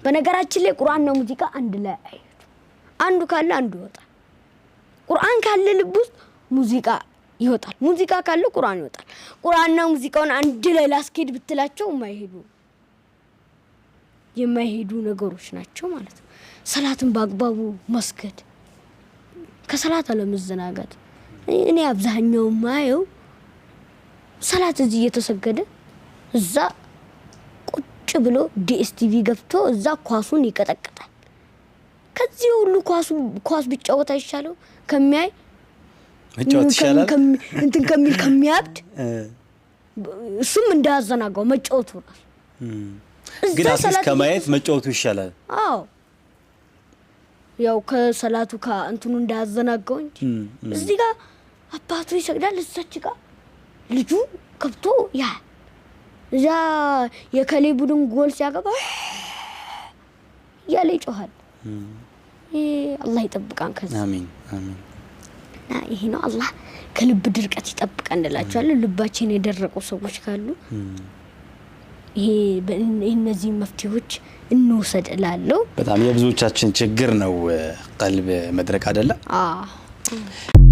በነገራችን ላይ ቁርአንና ሙዚቃ አንድ ላይ አይሄዱ። አንዱ ካለ አንዱ ይወጣል። ቁርአን ካለ ልብ ውስጥ ሙዚቃ ይወጣል። ሙዚቃ ካለ ቁርአን ይወጣል። ቁርአንና ሙዚቃውን አንድ ላይ ላስኬድ ብትላቸው የማይሄዱ ነገሮች ናቸው ማለት ነው። ሰላትን በአግባቡ መስገድ፣ ከሰላት አለመዘናጋት። እኔ አብዛኛው ማየው ሰላት እዚህ እየተሰገደ እዛ ቁጭ ብሎ DSTV ገብቶ እዛ ኳሱን ይቀጠቅጣል። ከዚህ ሁሉ ኳስ ቢጫወት አይሻለው? ከሚያይ መጫወት ይሻላል። እንትን ከሚል ከሚያብድ እሱም እንዳያዘናጋው መጫወቱ ራሱ ግን at least ከማየት መጫወቱ ይሻላል። አዎ፣ ያው ከሰላቱ ከእንትኑ እንዳያዘናጋው እንጂ እዚህ ጋር አባቱ ይሰግዳል፣ እዛች ጋር ልጁ ገብቶ ያ እዛ የከሌ ቡድን ጎል ሲያገባ እያለ ይጮሃል። አላህ ይጠብቃን ከዚህ። አሚን አሚን። እና ይሄ ነው፣ አላህ ከልብ ድርቀት ይጠብቃን እንላቸዋለን። ልባችን የደረቁ ሰዎች ካሉ ይሄ እነዚህ መፍትሄዎች እንውሰድ እላለሁ። በጣም የብዙዎቻችን ችግር ነው ቀልብ መድረቅ አይደለም? አዎ።